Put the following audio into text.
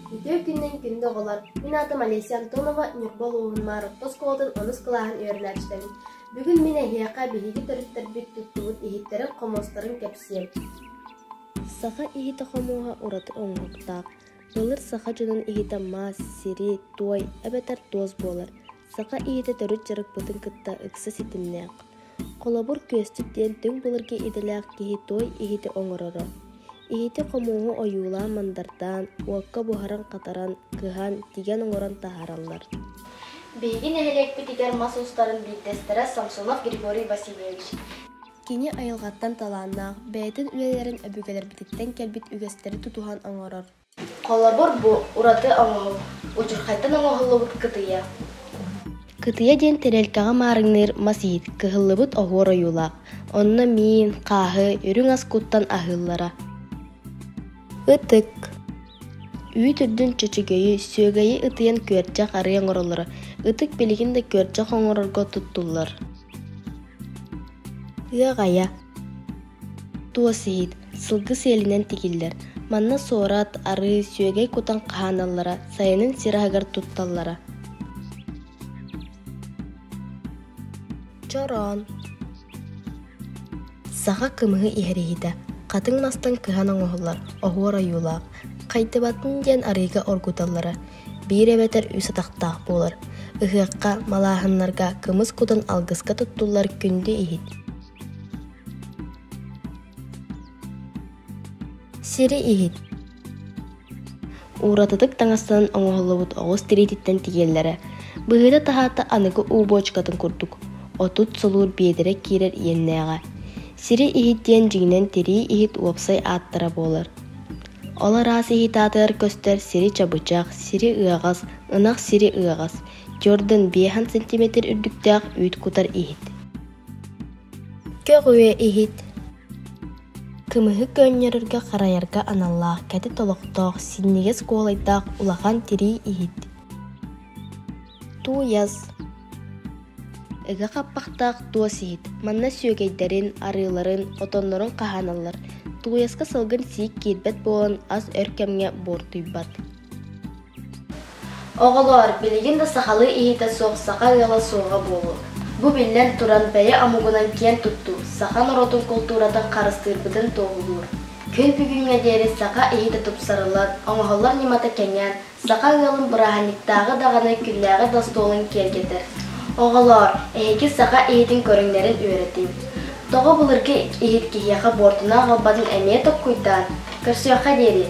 Үтүө күнүнэн күндү оҕолор! Мин аатым Олеся Антонова, Ньурба улууһун Маар орто оскуолатын онус кылааһын үөрэнээччитэбин. Бүгүн мин эһиэхэ биһиги төрүттэрбит туттубут иһиттэрин-хомуостарын кэпсиэм. Саха иһитэ-хомуоһа ураты оҥоһуктаах. Былыр саха дьонун иһитэ мас, сири, туой эбэтэр туос буолар. Саха иһитэ төрүт дьарыкпытын кытта ыкса ситимнээх. Холобур, күөсчүт диэн түҥ былыргы идэлээх киһи туой иһити оҥороро. Иһити хомуоһу ойуулаан-мандардаан, уокка буһаран-хатаран, кыһан, тигэн оҥорон таһаараллар. Биһиги нэһилиэкпитигэр мас уустарын биирдэстэрэ Самсонов Григорий Васильевич. Кини айылҕаттан талааннаах, бэйэтин үлэлэрин өбүгэлэрбититтэн кэлбит үгэстэри тутуһан оҥорор. Холобур, бу ураты оҥоһук, удьурхайтан оҥоһуллубут кытыйа. Кытыйа диэн тэриэлкэҕэ маарыҥныыр мас иһит, кыһыллыбыт оһуор ойуулаах. Онно миин, хааһы, үрүҥ ас куттан аһыыллара. Ытык. Үүт үрдүн чөчөгөйү, сүөгэйи ытыйан күөрчэх арыы оҥороллоро. Ытык билигин да күөрчэх оҥорорго туттуллар. Ыаҕайа. Туос иһит, сылгы сиэлинэн тигиллэр. Манна суорат, арыы, сүөгэй кутан хаһааналлара, сайынын сир аһыгар тутталлара. Чороон. Саха кымыһы иһэр иһитэ. Хатыҥ мастан кыһан оҥоһуллар, оһуор ойуулаах. Хайдыбатын диэн арыыга оргуталлара. Биир эбэтэр үс атахтаах буолар. Ыһыахха, малааһыннарга кымыс кутан алгыска туттуллар күндү иһит. Сири иһит Ууратытык таҥастанан оҥоһуллубут оҕус тириититтэн тигиэллэрэ, быһыыта-таһаата аныгы уу буочукатын курдук, 30 солуур биэдэрэ киирэр иэннээҕэ. Сири иһит диэн дьиҥинэн тирии иһит уопсай ааттара буолар. Ол араас иһит аатыгар көстөр сири чабычах, сири ыаҕас, ынах сири ыаҕас, Jordan 5 сантиметр үрдүктээх үүт кутар иһит. Көҕүө иһит Кымыһы көөнньөрөргө харайарга аналлаах кэтит олохтоох, синньигэс куолайдаах улахан тирии иһит. Тууйас Ыга хаппахтаах туос иһит. Манна сүөгэйдэрин, арыыларын, отоннорун хаһааналлар. Тууйаска салгын сиик киирбэт буолан ас өр кэмҥэ буортуйбат. Оҕолоор, билигин да сахалыы иһитэ суох саха ыала суоҕа буолуо. Бу биллэн туран, бэйэ омугунан киэн туттуу, саха норуотун култууратын харыстыырбытын туоһулуур. Күн бүгүҥҥэ диэри саха иһитэ тупсарыллан, оҥоһуллар ньымата кэҥээн, саха ыалын бырааһынньыктааҕы даҕаны күннээҕи да остуолун киэргэтэр. Оҕолоор, эһиги саха иһитин көрүҥнэрин үөрэтиҥ. Тоҕо былыргы иһит киһиэхэ буортуну аҕалбатын эмиэ толкуйдаан, көрсүөххэ диэри.